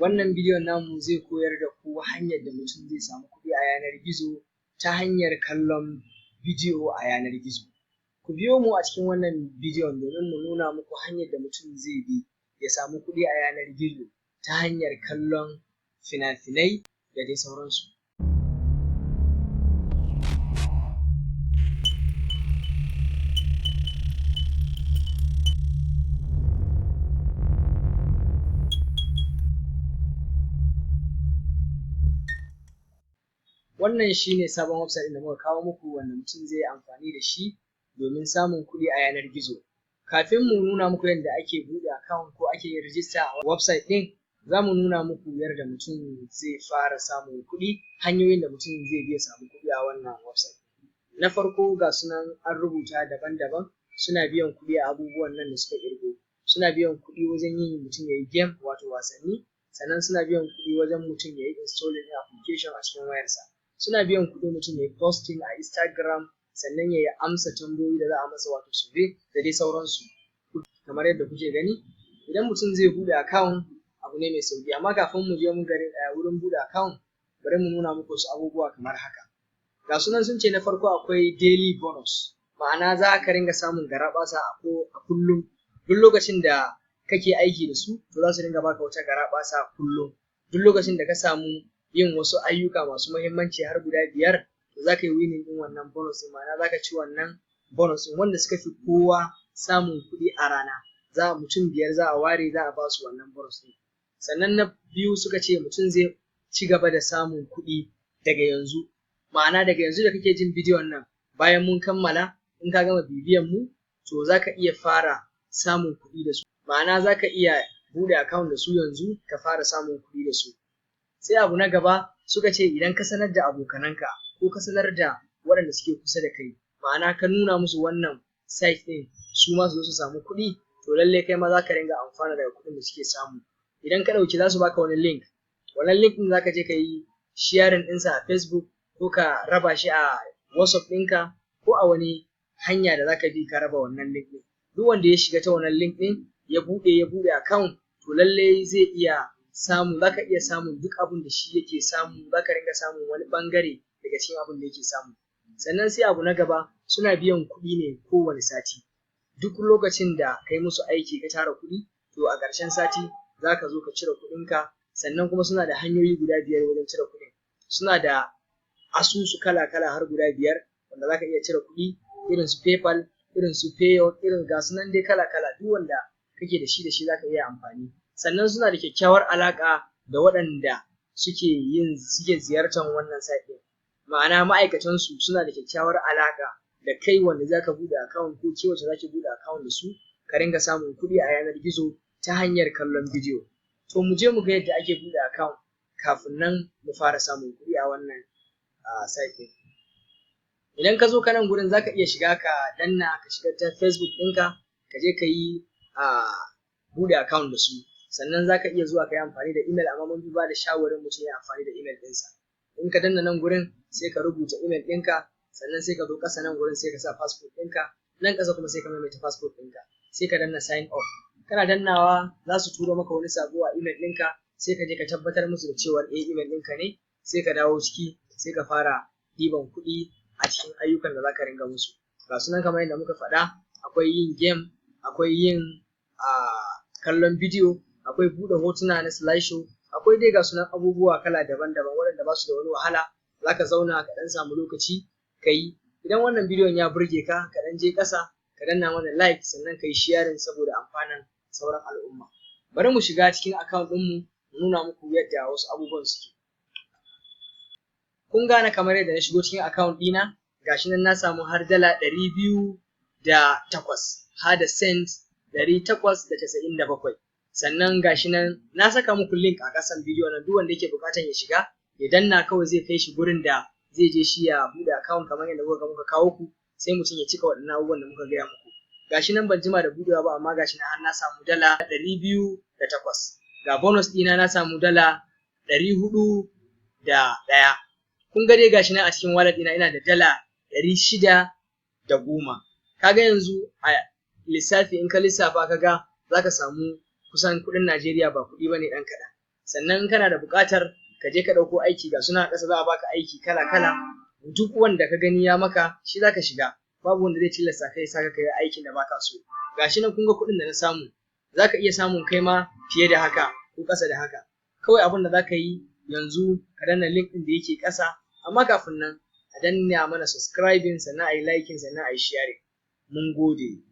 Wannan bidiyon namu zai koyar da ku hanyar da mutum zai samu kuɗi a yanar gizo ta hanyar kallon bidiyo a yanar gizo. Ku biyo mu a cikin wannan bidiyon domin mu nuna muku hanyar da mutum zai bi ya samu kuɗi a yanar gizo ta hanyar kallon fina-finai da dai sauransu. Wannan shi ne sabon website ɗin da muka kawo muku, wanda mutum zai yi amfani da shi domin samun kuɗi a yanar gizo. Kafin mu nuna muku yadda ake buɗe account ko ake yin rijista a website ɗin, za mu nuna muku yadda mutum zai fara samun kuɗi, hanyoyin da mutum zai bi ya samu kuɗi a wannan website. Na farko, ga su nan an rubuta daban-daban, suna biyan kuɗi a abubuwan nan da suka ƙirgo. Suna biyan kuɗi wajen yin mutum ya yi game, wato wasanni, sannan suna biyan kuɗi wajen mutum ya yi installing application a cikin wayarsa. Suna biyan kuɗi mutum ya yi posting a Instagram, sannan ya yi amsa tambayoyi da za a masa, wato survey, da dai sauransu. Kamar yadda kuke gani, idan mutum zai buɗe account, abu ne mai sauƙi, amma kafin mu je wurin buɗe account, bari mu nuna muku wasu abubuwa kamar haka. Ga su nan sun ce na farko akwai daily bonus, ma'ana za ka ringa samun garaɓasa a kullum. Duk lokacin da kake aiki da su, to za su ringa baka wata garaɓasa kullum. Duk lokacin da ka samu yin wasu ayyuka masu muhimmanci har guda 5, to za ka yi winning ɗin wannan bonus ɗin, ma'ana za ka ci wannan bonus ɗin. Wanda suka fi kowa samun kuɗi a rana, za mutum 5 za a ware, za a ba su wannan bonus ɗin. Sannan na biyu, suka ce mutum zai ci gaba da samun kuɗi daga yanzu, ma'ana daga yanzu da kake jin bidiyon nan, bayan mun kammala, in ka gama bibiyan mu, to za ka iya fara samun kuɗi da su, ma'ana za ka iya buɗe account da su yanzu ka fara samun kuɗi da su. Sai abu na gaba, suka ce idan ka sanar da abokananka ko ka sanar da waɗanda suke kusa da kai, ma'ana ka nuna musu wannan site ɗin, su ma su zo su samu kuɗi, to lallai kai ma za ka ringa amfana daga kuɗin da suke samu. Idan ka ɗauki, za su baka wani link. Wannan link ɗin za ka je ka yi sharing ɗinsa a Facebook ko ka raba shi a WhatsApp ɗinka ko a wani hanya da za ka bi ka raba wannan link ɗin. Duk wanda ya shiga ta wannan link ɗin ya buɗe account, to lallai zai iya samu, za ka iya samun duk abin da shi yake samu, za ka ringa samun wani ɓangare daga cikin abin da yake samu. Sannan sai abu na gaba, suna biyan kuɗi ne kowane sati. Duk lokacin da kai musu aiki ka tara kuɗi, to a ƙarshen sati za ka zo ka cire kuɗinka. Sannan kuma suna da hanyoyi guda 5 wajen cire kuɗin. Suna da asusu kala-kala har guda 5 wanda za ka iya cire kuɗi, irin su PayPal, irin su Payoneer, irin ga su nan dai kala-kala, duk wanda kake da shi za ka iya amfani. Sannan suna da kyakkyawar alaƙa da waɗanda suke ziyartar wannan site ɗin, ma'ana ma'aikatansu suna da kyakkyawar alaƙa da kai wanda za ka buɗe account ko ke wacce za ki buɗe account da su, ka ringa samun kuɗi a yanar gizo ta hanyar kallon bidiyo. To, mu je mu ga yadda ake buɗe account kafin nan mu fara samun kuɗi a wannan site ɗin. Idan ka zo ka nan gurin, za ka iya shiga, ka danna, ka shiga ta Facebook ɗinka, ka je ka yi buɗe account da su. Sannan za ka iya zuwa ka yi amfani da email, amma mun fi ba da shawarin mutum ya amfani da email ɗinsa. In ka danna nan gurin, sai ka rubuta email ɗinka, sannan sai ka zo ƙasa nan gurin, sai ka sa password ɗinka, nan ƙasa kuma sai ka maimaita password ɗinka, sai ka danna sign up. Kana dannawa, za su turo maka wani sako a email ɗinka, sai ka je ka tabbatar musu da cewar eh, email ɗinka ne, sai ka dawo ciki, sai ka fara ɗiban kuɗi a cikin ayyukan da za ka ringa musu. Ga su nan kamar yadda muka faɗa, akwai yin game, akwai yin kallon bidiyo, akwai buɗe hotuna na slideshow, akwai dai ga su nan abubuwa kala daban-daban waɗanda ba su da wani wahala. Za ka zauna ka ɗan samu lokaci ka yi. Idan wannan bidiyon ya burge ka, ka ɗan je ƙasa ka danna mana like, sannan ka yi sharing saboda amfanin sauran al'umma. Bari mu shiga cikin account ɗinmu mu nuna muku yadda wasu abubuwan suke. Kun gane, kamar yadda na shigo cikin account ɗina, gashi nan na samu har $208 har da cent 897. Sannan gashi nan na saka muku link a ƙasan bidiyon nan, duk wanda yake buƙatar ya shiga, ya danna kawai, zai kai shi gurin da zai je shi ya buɗe account kamar yadda kuka ga muka kawo ku, sai mutum ya cika waɗannan abubuwan da muka gaya muku. Gashi nan ban jima da buɗewa ba, amma gashi nan har na samu $208. Ga bonus ɗina, na samu $401. Kun ga dai gashi nan a cikin wallet ɗina ina da $610. Kaga yanzu a lissafi, in ka lissafa ka ga, za ka samu kusan kuɗin Najeriya ba kuɗi bane ɗan kaɗan. Sannan in kana da buƙatar ka je ka ɗauko aiki, ga suna a ƙasa, za a baka aiki kala kala. Duk wanda ka gani ya maka, shi za ka shiga. Babu wanda zai tilasta kai saka ka yi aikin da baka so. Gashi nan, kun ga kuɗin da na samu. Za ka iya samun kai ma fiye da haka ko ƙasa da haka. Kawai abin da za ka yi yanzu, ka danna link ɗin da yake ƙasa. Amma kafin nan, a danna mana subscribing, sannan a yi liking, sannan a yi sharing. Mun gode.